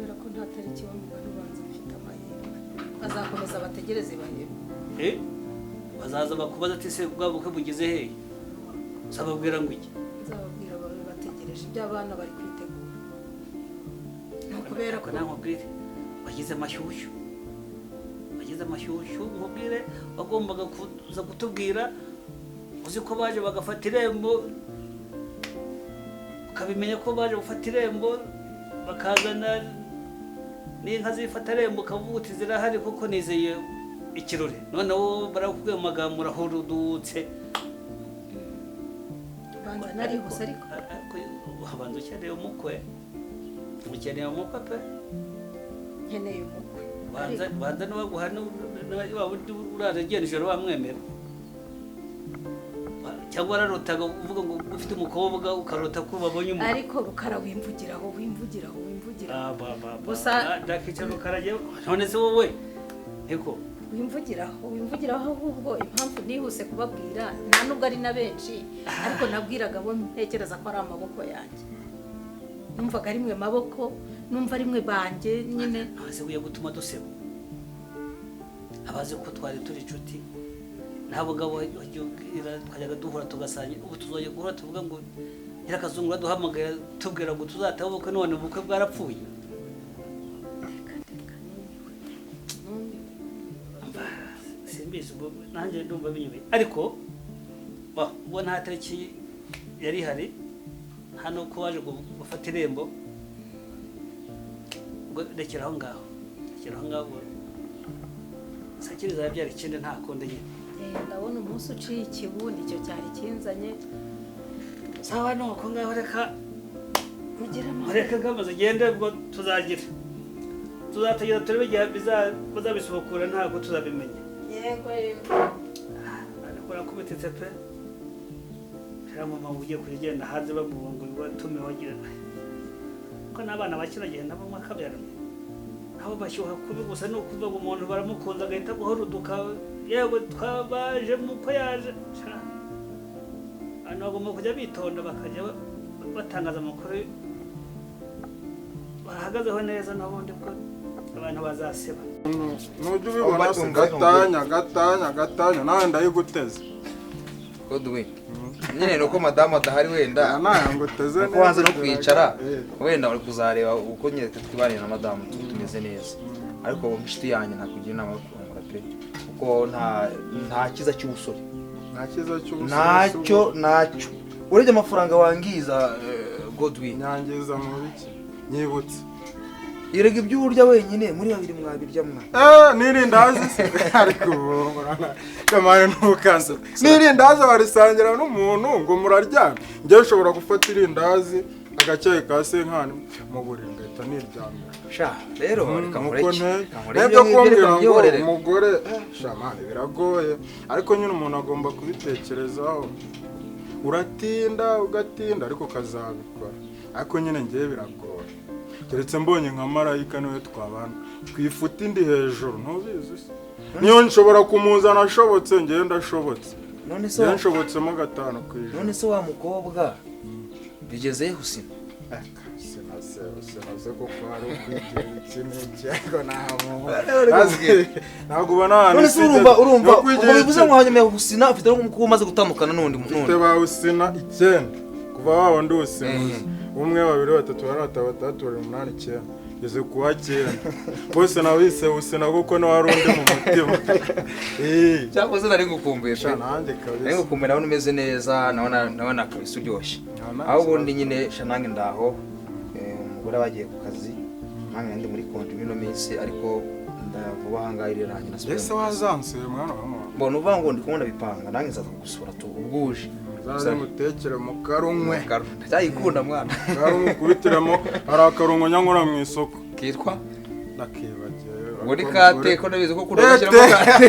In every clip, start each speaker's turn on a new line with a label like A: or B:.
A: Kubera ko nta tariki wa mugani, ubanza mfite amahirwe bazakomeza bategereze bahebe.
B: Eh, bazaza bakubaza ati: "Se bwa bukwe bugeze hehe?" Uzababwira ngo iki?
A: Nzababwira babe bategereje, ibyo abana bari kwitegura ni ukubera ko
B: Nawe nkubwire, wagize amashyushyu, wagize amashyushyu. Nkubwire, wagombaga kuza kutubwira uzi ko baje bagafata irembo, ukabimenya ko baje gufata irembo, bakazana n'inka zifata irembo, ukavuga uti: "Zirahari kuko nizeye ikirori." Noneho barakubwiye mu magambo, urahurudutse.
A: Banza narihuse ariko.
B: Ariko ubanza ukeneye umukwe, ukeneye umukwe pe.
A: Nkeneye umukwe.
B: Banza banza nibaguha waba uraza ugenda ijoro wamwemera, cyangwa wararotaga uvuga ngo ufite umukobwa, ukarota ko babonye umukwe?
A: Ariko Rukara, wimvugiraho, wimvugiraho, wimvugiraho.
B: Ah, ba, ba, ba. Ndakicara rukarajya. None se wowe niko?
A: Wimvugiraho, wimvugiraho. Ahubwo impamvu nihuse kubabwira, nta nubwo ari na benshi, ariko nabwiraga abo ntekereza ko ari amaboko yanjye. Numvaga ari mwe maboko, numva ari mwe banjye nyine.
B: None se ugiye gutuma duseba abazi ko twari turi inshuti n'abo ngabo wajya ubwira, twajyaga duhura tugasangira. Ubu tuzajya guhura tuvuga ngo nyirakazungu uraduhamagara tubwira ngo tuzatahe ubukwe, none ubukwe bwarapfuye.
A: Reka reka, numiwe, numiwe.
B: Mba, simbizi ubwo nanjye ndumva binyobeye, ariko ubwo nta tariki yari ihari hano ko waje gufata irembo, ubwo rekera aho ngaho, rekera aho ngaho. Sakiri zabyara ikindi, nta kundi nyine.
A: Eh, ndabona umunsi uciye ikibu, nicyo cyari kinzanye.
B: Sawa, nuko ngaho reka.
A: Mugire amahoro.
B: Reka ngamba zigende, ubwo tuzagira tuzategera turebe igihe bazabisubukura, ntabwo tuzabimenya.
A: Yego yego.
B: Ariko urakubititse pe. Shira mama, ugiye kujya ugenda hanze bavuga ngo watumiwe, wagira ko n'abana ba kino gihe nabo mwakabyaranye nabo bashyuha kubi. Gusa ni ukuvuga ngo umuntu baramukunze agahita guhuruduka, yewe twabaje muko yaje. Sha, abantu bagomba kujya bitonda, bakajya batangaza amakuru bahagazeho neza, n'ubundi ko abantu bazaseba.
C: Nujya ubibona se, gatanya, gatanya, gatanya, nawe ndayiguteze.
D: Godwin nyine ni uko madamu adahari wenda.
C: Nawe nguteze.
D: Uko waza no kwicara. Wenda uri kuzareba uko nyine twibanire na madamu tumeze neza, ariko inshuti yanjye nakugira inama yo kurongora pe, kuko nta cyiza cy'ubusore.
C: Nta cyiza cy'ubusore.
D: Ntacyo, ntacyo, urebye amafaranga wangiza, Godwin.
C: Nyangiza mu biki? Nyibutse.
D: Erega ibyo urya wenyine, muri babiri mwabirya mwa.
C: Eh, n'irindazi se? Ariko ubu kamari ntukanse, n'irindazi barisangira n'umuntu ngo muraryana? Njyewe ushobora gufata irindazi, agacyayi ka senkani mu buriri, ngahita niryamira.
D: Sha rero reka
C: Nuko
D: nkureke.
C: nte
D: Reka nkureke.
C: Nibyo.
D: Ibyo ngibyo reka
C: Kumbwira ngo
D: mbyihorere.
C: umugore, shamani, biragoye, ariko nyine umuntu agomba kubitekerezaho. Uratinda ugatinda, ariko ukazabikora. Ariko nyine ngewe biragoye, keretse mbonye nka marayika niwe twabana twifuta indi hejuru. Ntubizi se? Niyo nshobora kumuzana ashobotse, ngewe ndashobotse.
D: None se
C: Ngewe nshobotse 5%.
D: None se wa mukobwa bigezeyo Husina?
C: Sinase, sinase, kuko hari ukwigira iki n'iki, ariko nta muntu ntabwo ubona ahantu
D: None se
C: isi
D: urumva
C: igeze.
D: Urumva
C: Ni ukwigira
D: ubwo bivuze
C: iki.
D: ngo hanyuma ya Husina ufite no kuba umaze gutandukana n'undi
C: Mfite
D: n'undi.
C: ba Husina icyenda kuva wa wundi Husina
D: Eh.
C: Umwe, babiri, batatu, bane, batanu, batandatu, barindwi, umunani, icyenda, ngeze ku wa cyenda. Bose nabise Husina kuko niwe wari undi mu mutima. Eh.
D: Cyangwa se nari ngukumbuye pe.
C: Sha, nanjye
D: Nari
C: kabisa.
D: ngukumbuye, ndabona umeze neza, ndabona kabisa uryoshye.
C: Nta
D: Aho ubundi nyine sha nanjye ndaho. Umugore bagiye ku kazi, nanjye ndi muri konji muri ino minsi, ariko ndavuba aha ngaha irirangira nasubira
C: Ese
D: mu kazi.
C: wazansuye, mwana wa mama?
D: Mbona uvuga ngo ndi kumwe ndabipanga, nanjye nzaza kugusura tu ubwuje.
C: Nzaze ngutekere mu karunywe.
D: Ndacyayikunda mwana.
C: Karunwe ukubitiremo, hari akarungo nyankura mu isoko.
D: Kitwa?
C: Ndakibagiwe.
D: Ngo ni kate ko ndabizi ko ukunda
C: Ete.
D: gushyiramo kate.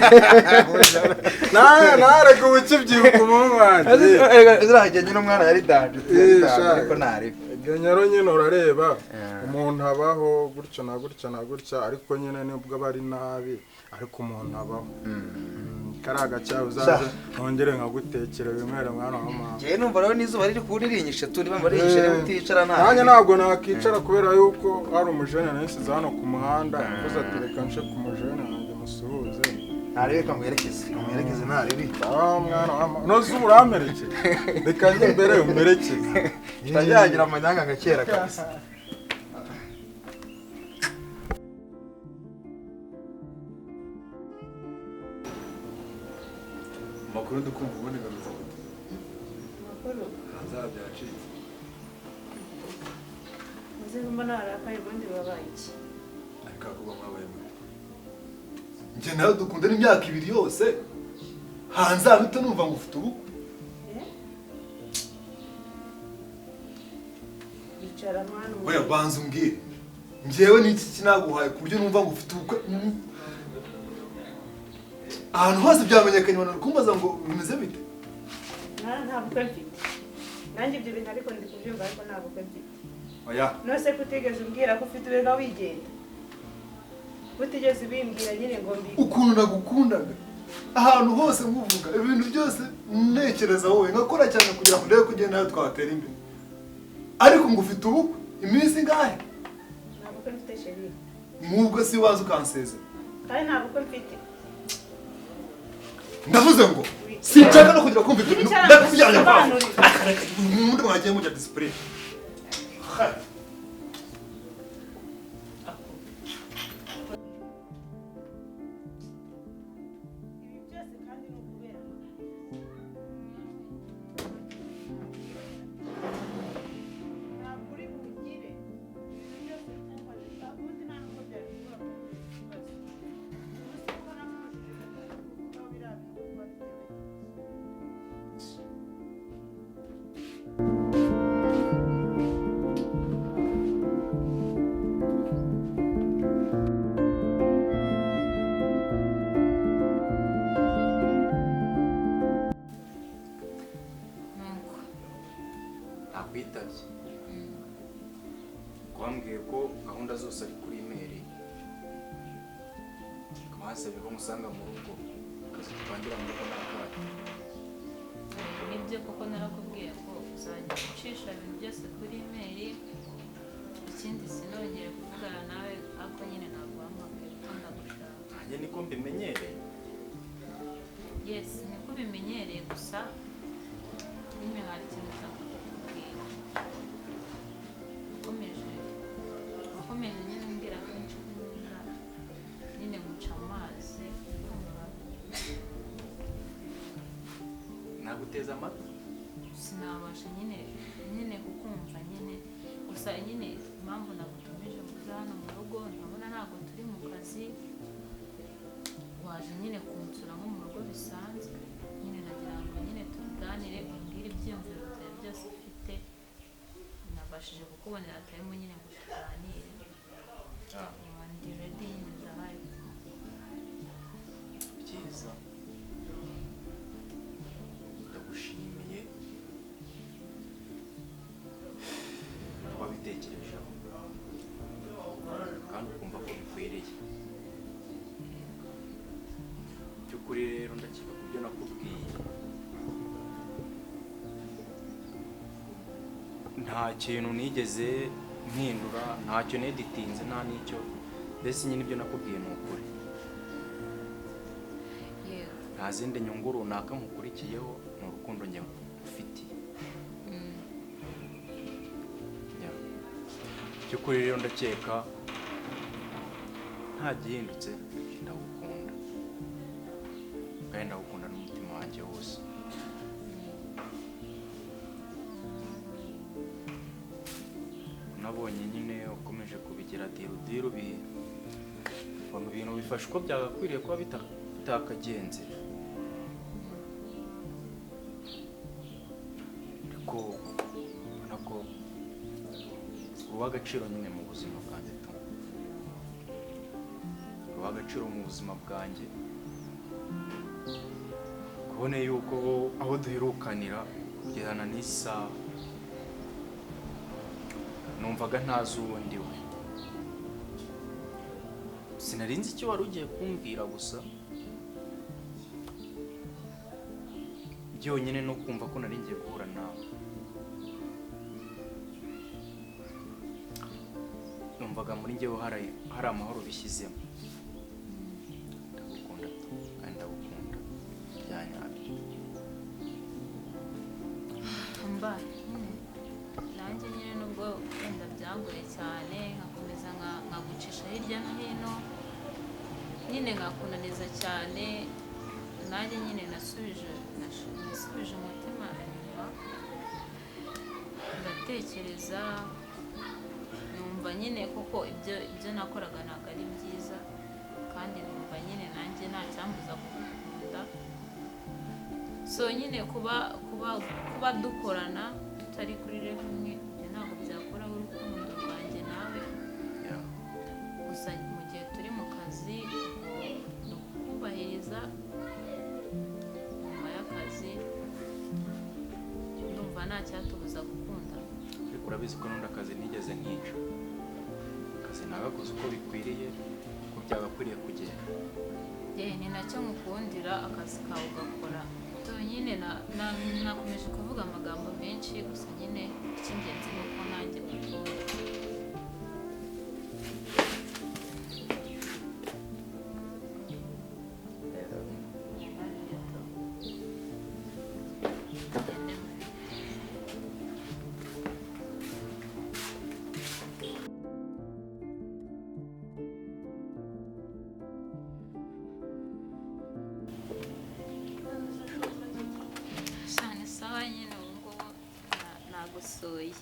C: Nareka ubu ukibyibuka umuhungu wanjye.
D: Zirahagenda nyine, umwana yari danje.
C: Eh, sha.
D: Ariko ntaribi.
C: Ibyo nyine urareba.
D: Eh.
C: Umuntu abaho gutya na gutya na gutya, ariko nyine nubwo aba ari nabi, ariko umuntu abaho. Kari agacyayi uzaze nongere nkagutekera winywere mwana wa mama.
D: Njyewe numva rero n'izuba riri kuriringisha tu niba mariringisha rero uticara nta.
C: Nanjye ntabwo nakicara kubera yuko hari umujene nasize hano ku muhanda yavuze ati reka nce ku mujene wanjye musuhuze.
D: Ntarebe kamwerekeze kamwerekeze ntarebe.
C: Ah mwana wa mama noze uramperekeye reka njye mbere umperekeze.
D: Tutagira amanyanga nka kera kabisa.
E: Makuru dukumva ubundi ngameze gute?
F: Makuru
E: hanze aha byacitse.
F: Uze mbona arakaye ubundi babaye iki?
E: Ariko akubwa mwabaye mute. Njye nawe dukundana imyaka ibiri yose hanze aha mpita numva ngo ufite ubukwe.
F: Icara mwana.
E: Oya banza umbwire. Njyewe n'iki kinaguhaye ku buryo numva ngo ufite ubukwe? Ahantu hose byamenyekanye abantu kumbaza ngo bimeze bite?
F: Nta bukwe mfite. Nanjye ibyo bintu ariko ndi kubyumva ariko nta bukwe mfite.
E: Oya.
F: Nose kutigeze umbwira ko ufite ubega wigenda. Utigeze ubimbwira nyine ngo mbi.
E: Ukuntu nagukundaga. Ahantu hose nkuvuga ibintu byose ntekereza wowe ngakora cyane kugira ngo ndebe ko ugenda nawe twatera imbere. Ariko ngo ufite ubukwe iminsi ingahe?
F: Nta bukwe mfite chérie.
E: Nk'ubwo si waza ukansezera.
F: Kandi nta bukwe mfite.
E: Ndavuze ngo sinshaka no kugira kumva ibyo bintu ndakujyanye kwa umuntu mwagiye mujya discipline.
F: Ibi byose kandi ni ukubera ntabwo uri bugire ibi byose ubundi nta nubwo byari kubura ikibazo.
G: Nakwitabye wambwiye ko gahunda zose ari kuri imeri twasabye ko musanga mu rugo akazi tutangira mu rugo n'akato.
H: Nibyo koko narakubwiye ko uzajya ucisha ibintu byose kuri imeri, ikindi sinongere kuvugana nawe ariko nyine ntabwo wampamagaye kuko ndagushaka.
G: Nanjye niko mbimenyereye.
H: Yes, niko bimenyereye gusa nyine hari ikintu nshaka kukubwira. Wakomeje nyine umbwira kenshi ko unkunda nyine nkuca amazi urumva.
G: Naguteza amatwi.
H: Sinabasha nyine kukumva nyine gusa nyine impamvu nagutumije kuza hano mu rugo ndabona ntabwo turi mu kazi waje nyine kunsura nko mu rugo bisanzwe nyine nagira ngo nyine tuganire umbwire ibyiyumviro byawe byose ufite nabashije kukubonera time nyine ngo tuganire. Ndi ready nyine ndahari.
G: Byiza ndagushimiye wabitekerejeho kandi ukumva ko bikwiriye. By'ukuri rero ndakeka ku byo nakubwiye nta kintu nigeze mpindura, ntacyo neditinze, nta n'icyo mbese nyine ibyo nakubwiye ni ukuri. Nta zindi nyungu runaka nkukurikiyeho, ni urukundo njye ngufitiye. By'ukuri rero ndakeka nta gihindutse ndagukunda kandi ndagukunda n'umutima wanjye wose. Nabonye nyine ukomeje kubigira diru ubona ibintu bifashe uko byagakwiriye kuba bitakagenze, ariko ubona ko uw'agaciro nyine mu buzima bwanjye tu uw'agaciro mu buzima bwanjye kubone yuko aho duherukanira kugezana n'isaha numvaga ntazi uwo ndi we. Sinarinzi icyo wari ugiye kumbwira gusa Byonyine no kumva ko nari ngiye guhura nawe. Numvaga muri njyewe hari amahoro bishyizemo. Ndagukunda kandi ndagukunda byanyabyo.
H: Mba nanjye nyine nubwo wenda byangoye cyane nkakomeza nkagucisha hirya no hino nyine nkakunaniza cyane, nanjye nyine nasubije umutima inyuma, ndatekereza numva nyine kuko ibyo nakoraga ntabwo ari byiza, kandi numva nyine nanjye nta cyambuza kugukunda. So nyine kuba dukorana tutari kuri level imwe ibyo ntabwo byakuraho urukundo rwanjye nawe. Gusa mu gihe turi mu kazi ni ukubahiriza, nyuma y'akazi ndumva nta cyatubuza gukunda.
G: Ariko urabizi ko n'undi akazi ntigeze nkica, akazi nagakoze uko bikwiriye, uko byagakwiriye kugenda.
H: Ni nacyo nkukundira, akazi kawe ugakora. Nyine nakomeje kuvuga amagambo menshi, gusa nyine icy'ingenzi ni uko nanjye ngukunda. Nagusuye.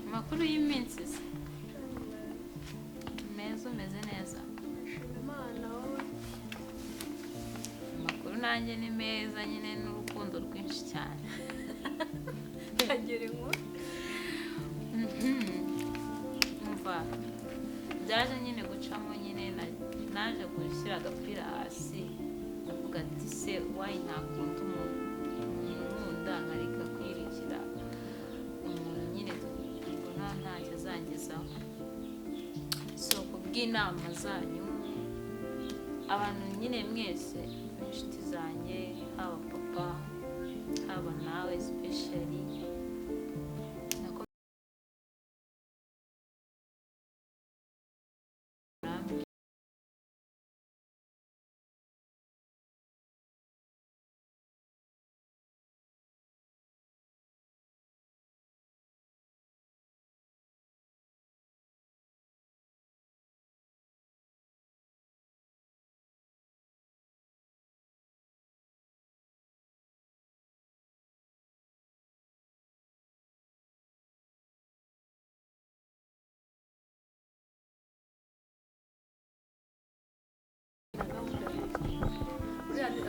H: Amakuru y'iminsi se meza, umeze neza? Amakuru nanjye ni meza nyine, n'urukundo rwinshi cyane. Umva byaje nyine gucamo nyine, naje gushyira agapira hasi ndavuga ati se wayi ntakunda umuntu nkunda, nkareka kwirikira umuntu nyine mbona ntacyo azangezaho. So kubw'inama zanyu abantu nyine mwese inshuti zanjye, haba papa haba nawe especially,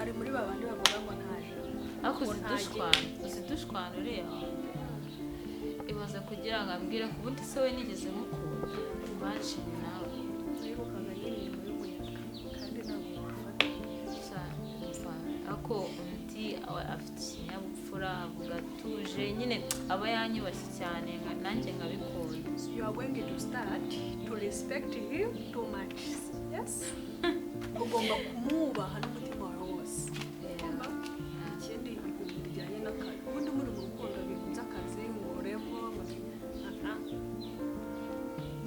F: ari muri babandi bavuga ngo ntaje.
H: Ariko uzidushwana uriya ibaza kugira ngo ambwire ku bundi se we nigeze mukunda baciye nawe
F: yirukaga nyine inyuma y'umuyaga kandi ntabwo wafata.
H: Ariko undi afite ikinyabupfura, avuga atuje nyine, aba yanyubashye cyane nanjye nkabikunda.
F: You are going to start to respect him too much. Yes? Ugomba kumwubaha n'umutima wawe wose. Ikindi ibintu bijyanye n'akazi, ubundi muri mu rukundo ibintu by'akazi ngo urevo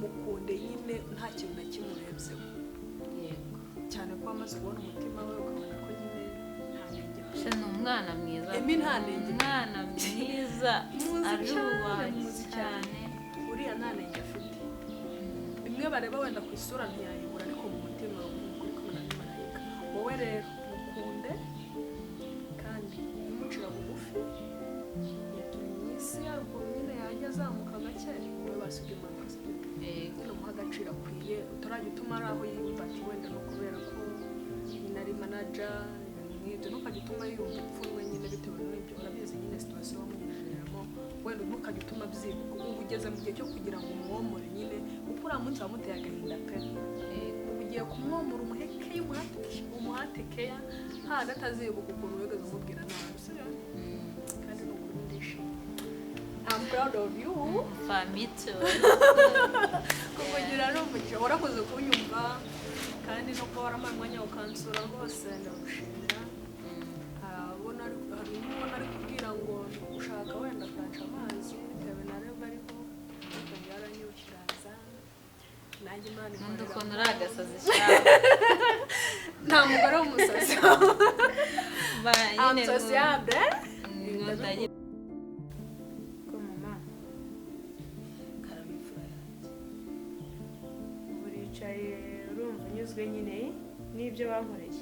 F: mukunde nyine nta kintu na kimwe urebyeho.
H: Yego.
F: Cyane ko wamaze kubona umutima we ukabona ko nyine nta nenge.
H: Ni umwana mwiza.
F: Emi nta nenge.
H: Umwana mwiza arubaha cyane.
F: Uriya nta nenge afite. Bimwe bareba wenda ku isura ntiyayibura, ariko mu mutima uri kumwe na marayika. Wowe rero mukunde kandi umucira bugufi, turi mu isi yarwo nyine yajya azamuka gake, wowe basiga impanuka sibyo. Nyine umuha agaciro akwiye, utarajya utuma ari aho yiyumva ati wenda no kubera ko nyine ari manager ibintu nk'ibyo, ntukajya utuma yiyumva ipfunwe nyine bitewe n'ibyo. Urabizi nyine situation wamunyujijemo, wenda ntukajya utuma abyibuka. Ubu ugeze mu gihe cyo kugira ngo umwomore nyine, kuko uriya munsi wamuteye agahinda pe. Ubu ugiye kumwomora umuheke umuhate keya handi atazibuka ukuntu wigeze umubwira nabi, sibyo? Kandi ni ukuri ndishimye. Nta proud of you.
H: Me too.
F: Kukugira ni umugisha, warakoze kunyumva kandi no kuba warampaye umwanya ukansura rwose ndagushimira. Hari ubona ari kubwira ngo ushaka wenda akanca amazi bitewe na reba, ariko yaranyukiraza nanjye Imana
H: Nkunda
F: ikorera.
H: ukuntu uri agasazi cyane.
F: Nta mugore w'umusazi.
H: Ba nyine
F: I'm sociable.
H: Nkunda nyine.
I: Ko mama,
A: Karame imfura yanjye.
I: Uricaye urumva unyuzwe nyine n'ibyo bankoreye?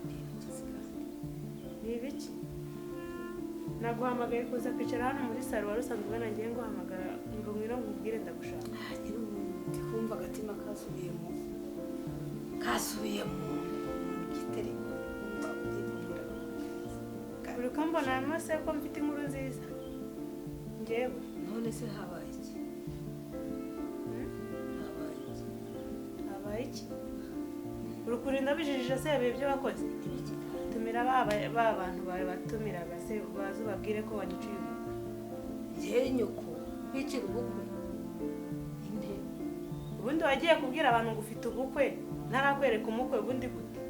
A: Ni ibiki kandi?
I: Ni ibiki? Naguhamagaye kuza kwicara hano muri salo, wari usanzwe ubona ngiye nguhamagara ngo ngwino nkubwire ndagushaka.
A: Nyine ubu ndi kumva agatima kasubiye mu giteri, kumva ugiye kumbwira.
I: Uri kumbona amaso ko mfite inkuru nziza njyewe.
A: None se habaye iki? Habaye iki?
I: Habaye iki? Uri kurinda bijijisha se ibyo wakoze?
A: Ibiki kandi?
I: Tumira ba bantu bawe batumiraga se, baze ubabwire ko wanyiciye ubukwe.
A: Njye nyoko kwicira ubukwe inde?
I: Ubundi wagiye kubwira abantu ngo ufite ubukwe ntarakwereka umukwe, ubundi gute?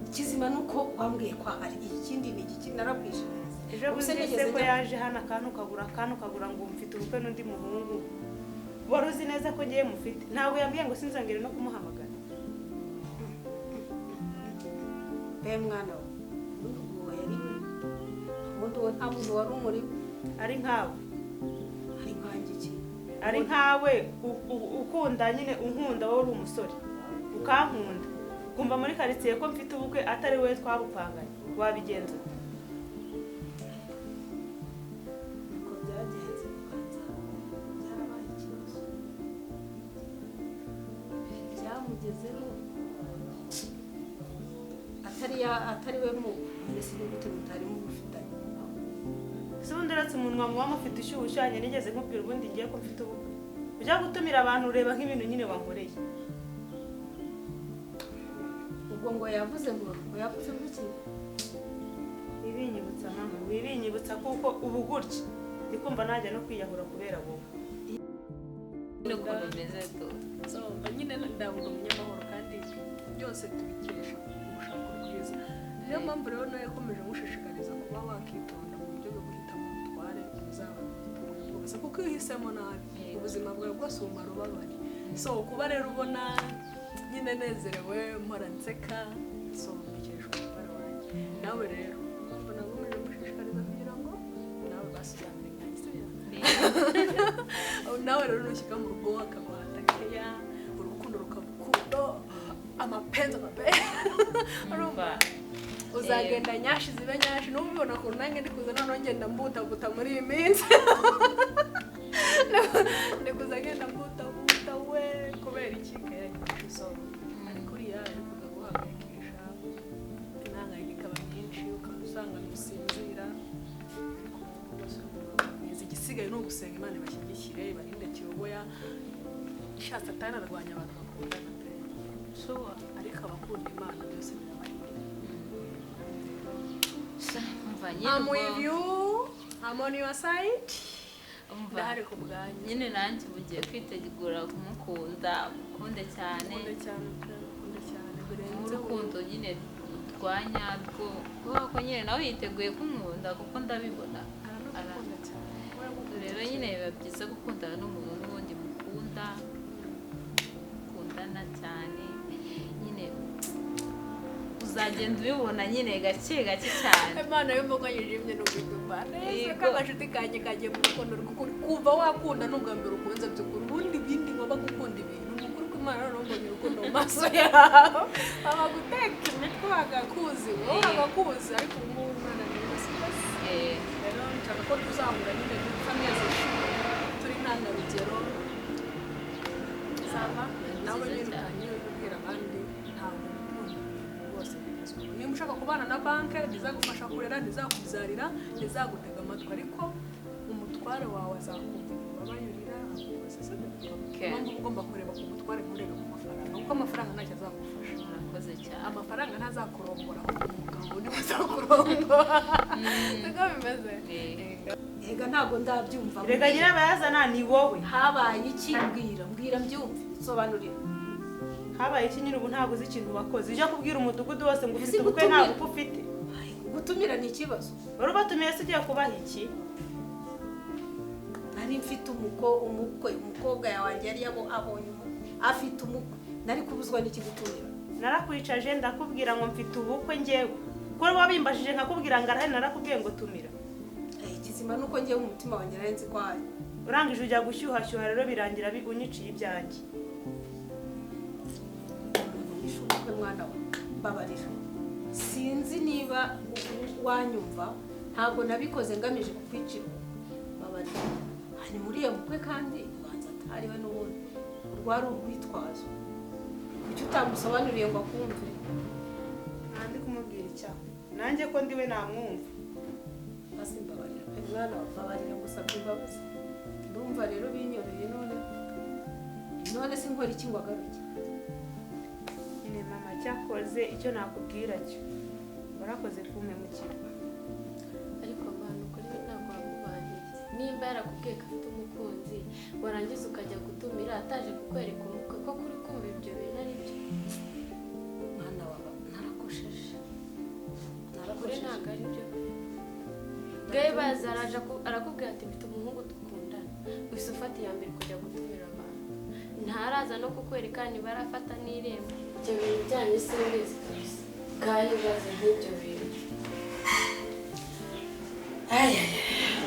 A: Ikizima ni uko wambwiye ko hari ikindi, ni igiki? Narabwije neza.
I: Ejo
A: Ubuse
I: bundi
A: nigeze
I: se ko
A: njya-
I: yaje hano akantu ukagura, akantu ukagura ngo mfite ubukwe n'undi muhungu, wari uzi neza ko ngiye mufite. Ntabwo yambwiye ngo sinzongere no kumuhamagara.
A: Mbe mwana we, ubundi uwo yari we, ubundi uwo nta muntu wari umurimo.
I: Ari nkawe.
A: Ari nkanjye iki?
I: Ari nkawe ukunda nyine, unkunda wowe uri umusore ukankunda, kumva muri karitsiye ko mfite ubukwe atari wowe twabupanganye, wabigenza ute?
A: Uko byagenze ubanza byarabaye ikibazo, byamugezeho atari ya atari we mu mbese ni gute mutari mubufitanye?
I: Ese ubundi uretse umunwa muba mufite ushyushye, nigeze nkubwira ubundi ngiye ko mfite ubukwe ujya gutumira abantu, ureba nk'ibintu nyine wankoreye?
A: Ubwo ngo yavuze ngo iki?
I: Wibinyibutsa mama, wibinyibutsa, kuko ubu gutya ndi kumva najya no kwiyahura kubera wowe.
H: Nyine ukuntu umeze tu.
F: So mba nyine ndavuga umunyamahoro kandi byose tubikesha urushako rwiza. Niyo mpamvu rero nawe yakomeje mushishikariza kuba wakitonda mu buryo bwo guhitamo umutware uzaba bwose, kuko iyo uhisemo nabi ubuzima bwawe bwose bumara ubabaye. So kuba rero ubona nyine nezerewe mpora nseka, so mbikesha umutware wanjye. Nawe rero mpamvu nakomeje mushishikariza kugira ngo nawe basuzamire nkanjye, sibyo? Nawe rero nushyika mu rugo akaguhata keya, urukundo rukagukundo, amapenzi amapenzi, urumva uzagenda nyashi zibe nyashi. N'ubu ubibona ukuntu nanjye ndi kuza noneho ngenda mbutabuta muri iyi minsi, ndi kuza ngenda mbutabuta we kubera iki? Keya nyinshi. So ariko uriya ari kuza guhangayikisha, imihangayiko ikaba myinshi, ukaba usanga ntusinzira, ariko ubu rwose uri mwiza. Igisigaye ni ugusenga Imana ibashyigikire, ibarinde kiyoboya ishatse atari ararwanya abantu bakundana pe.
H: Sure.
F: Ariko abakunda Imana byose birabarimo.
H: Umva nyine
F: I'm
H: ubwo-
F: with you, I'm on your side.
H: Umva
F: ndahari ku bwanyu.
H: Nyine nanjye ubu ngiye kwitegura kumukunda, mukunde cyane.
F: Ukunda cyane pe, ukunda cyane birenze.
H: Urukundo nyine rwa nyarwo, kubera ko nyine nawe yiteguye kunkunda kuko ndabibona.
F: Aranagukunda cyane.
H: Rero nyine biba byiza gukundana n'umuntu n'ubundi mukunda, mukundana cyane nyine, uzagenda ubibona nyine gake gake cyane.
F: Imana y'imboga yijimye ni ukuyumva neza
H: Yego.
F: ko agashuti kanjye kagiye mu rukundo rw'ukuri. Kuva wakunda ni ubwa mbere ukunze by'ukuri, ubundi ibindi ngomba gukunda ibintu ni ukuri ko Imana noneho mbonye urukundo mu maso yawe, baba guteka imitwe bagakuzi, wowe bagakuzi, ariko ubu ngubu umwana mwiza si bose. Rero nshaka ko tuzahura nyine dupfa amezi icumi turi intangarugero zaba nawe nyine utangire kubwira abandi ntabwo urukundo rwose bigezweho. Niba ushaka kubana na banki ntizagufasha kurera, ntizakubyarira, ntizagutega amatwi, ariko umutware wawe azakumva igihe ubabayurira akubaza, sibyo?
H: Okay.
F: Niyo mpamvu uba ugomba kureba ku mutware, nturebe ku mafaranga, kuko amafaranga ntacyo azagufasha.
H: Murakoze. Urakoze cyane.
F: Amafaranga ntazakurongora, ahubwo umugabo niwe uzakurongora, siko bimeze?
A: Ega ntabwo ndabyumva.
I: Reka nyirabayazana ni wowe.
A: Habaye iki? Mbwira, mbwira mbyumve, sobanurira.
I: Habaye iki nyine? Ubu ntabwo uzi ikintu wakoze, ujya kubwira umudugudu wose ngo ufite
A: Ese
I: ubukwe,
A: gutumira?
I: Nta bukwe ufite.
A: Gutumira ni ikibazo?
I: Wari ubatumiye se ugiye kubaha iki?
A: Nari mfite umukwe, umukobwa wanjye yari abonye umukwe, afite umukwe, nari kubuzwa n'iki gutumira?
I: Narakwicaje ndakubwira ngo mfite ubukwe ngewe, ko wabimbajije nkakubwira ngo arahari, narakubwiye ngo tumira.
A: Ikizima nuko ngewe umutima wanjye nari nzi ko ahari.
I: Urangije ujya gushyuhashyuha rero, birangira unyiciye ibyanjye.
A: Unyishe ubukwe, mwana we, mbabarira. Sinzi niba wanyumva, ntabwo nabikoze ngamije kukwicira ubukwe, mbabarira. Hanyuma uriya mukwe kandi ubanza atariwe n'ubundi, rwari urwitwazo. Kuki utamusobanuriye ngo akumve?
I: Nandi kumubwira icyaha nanjye ko ndiwe namwumva.
A: Basi mbabarira pe mwana wa, mbabarira, gusabye imbabazi. Ndumva rero binyoreye. None se nkora iki ngo agaruke?
I: Nyine mama, cyakoze icyo nakubwira cyo, warakoze kumpemukira.
J: Ariko abantu kuri we ntabwo wamubaniye. Nimba yarakubwiye ko afite umukunzi, warangiza ukajya gutumira ataje kukwereka umukwe, ko kuri kumva ibyo bintu ari byo?
A: Mwana wa, narakosheje.
J: Kuri
A: Narakosheje.
J: ntabwo ari byo. Bwe baza araje arakubwira ati mfite umuhungu dukundana, gusa ufata iya mbere kujya gutumira abantu, ntaraza no kukwereka, ntibarafata n'irembo. Ibyo bintu byanyu simbizi kabisa, bwayibaze nk'ibyo bintu.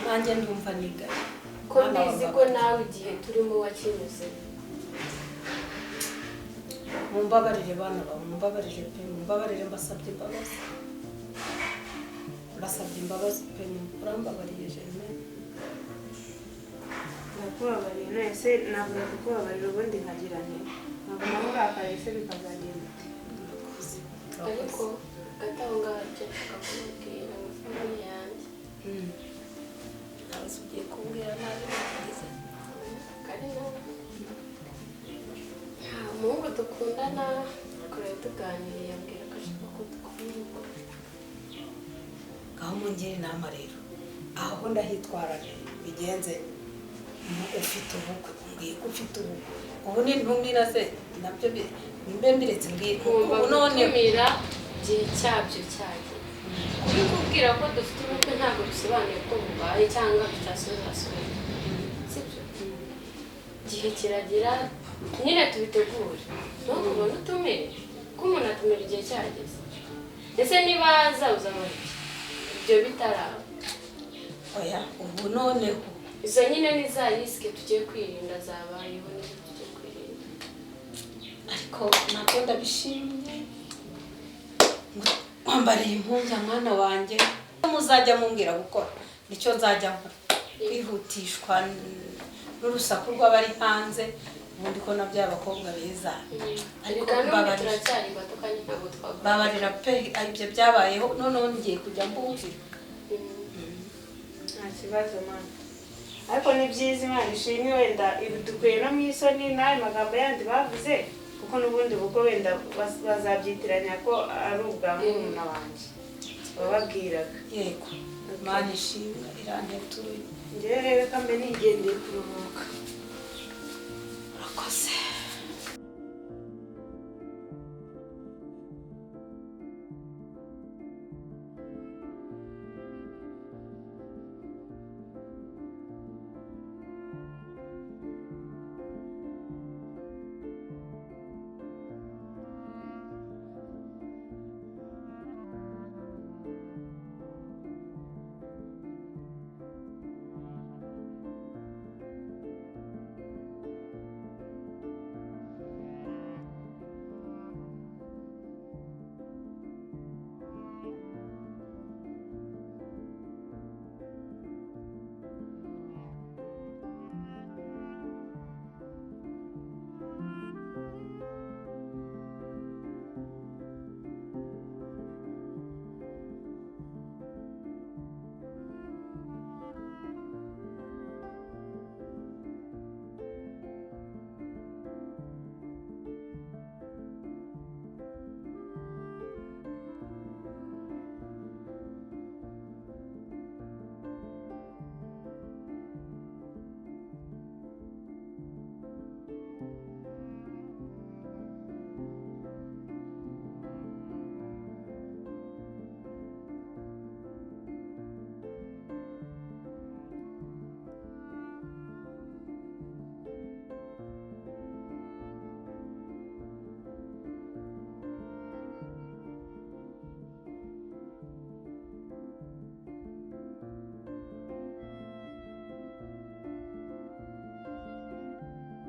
A: Nanjye ndumva nigaye.
J: Ko mbizi ko nawe igihe turimo wakinyuze.
A: Mumbabarire bana bawe, mumbabarire pe, mumbabarire, mbasabye imbabazi, mbasabye imbabazi pe. Urambabariye, Germaine?
I: Ndakubabariye. None se nabura kukubabarira ubundi nkagira nti nkaguma murakariye se bikazagenda ute?
J: Ariko hagati aho ngaho ibyo nshaka kumubwira nka famille yanjye.
A: Nawe se ugiye kumbwira nabi nakugize?
J: Kari nawe nta muhungu dukundana kure, tuganiriye ambwira ko ashaka ko dukora ubukwe.
A: Ngaho mungire inama rero, aho ndahitwara bigenze? Ufite ubukwe, mbwiye ko ufite ubukwe, ubu ni ntumira se nabyo mbe mbiretse? Mbwira.
J: Ngomba
A: Ubu none
J: gutumira igihe cyabyo cyagera. Kubikubwira ko dufite ubukwe ntabwo bisobanuye ko bubaye cyangwa bitasozasohoye, sibyo? Igihe kiragera nyine tubitegure, ntubone utumire ko umuntu atumira igihe cyageze. Ese niba aza uzabona iki ibyo bitaraba?
A: Oya, ubu noneho
J: Izo nyine ni za risque tugiye kwirinda, zabayeho nizo tugiye kwirinda.
A: Ariko ntabwo ndabishimye, wambariye impuza mwana wanjye. Muzajya mumbwira gukora nicyo nzajya nkora. Kwihutishwa n'urusaku rw'abari hanze, ubundi ko nabyo abakobwa beza, ariko
J: Reka n'ubundi
A: mbabarira.
J: Turacyari bato kandi ntabwo twagura.
A: Mbabarira pe, ibyo byabayeho, noneho ngiye kujya mbumvira.
I: Nta kibazo mama, ariko ni byiza, Imana ishimwe, wenda ibi dukwiye no mu isoni n'ayo magambo yandi bavuze, kuko n'ubundi bukwe wenda bazabyitiranya ko ari ubwa murumuna wanjye wababwiraga.
A: Yego, Imana ishimwe irantetuye.
I: Njyewe rero reka mbe nigendeye kuruhuka.
A: Urakoze.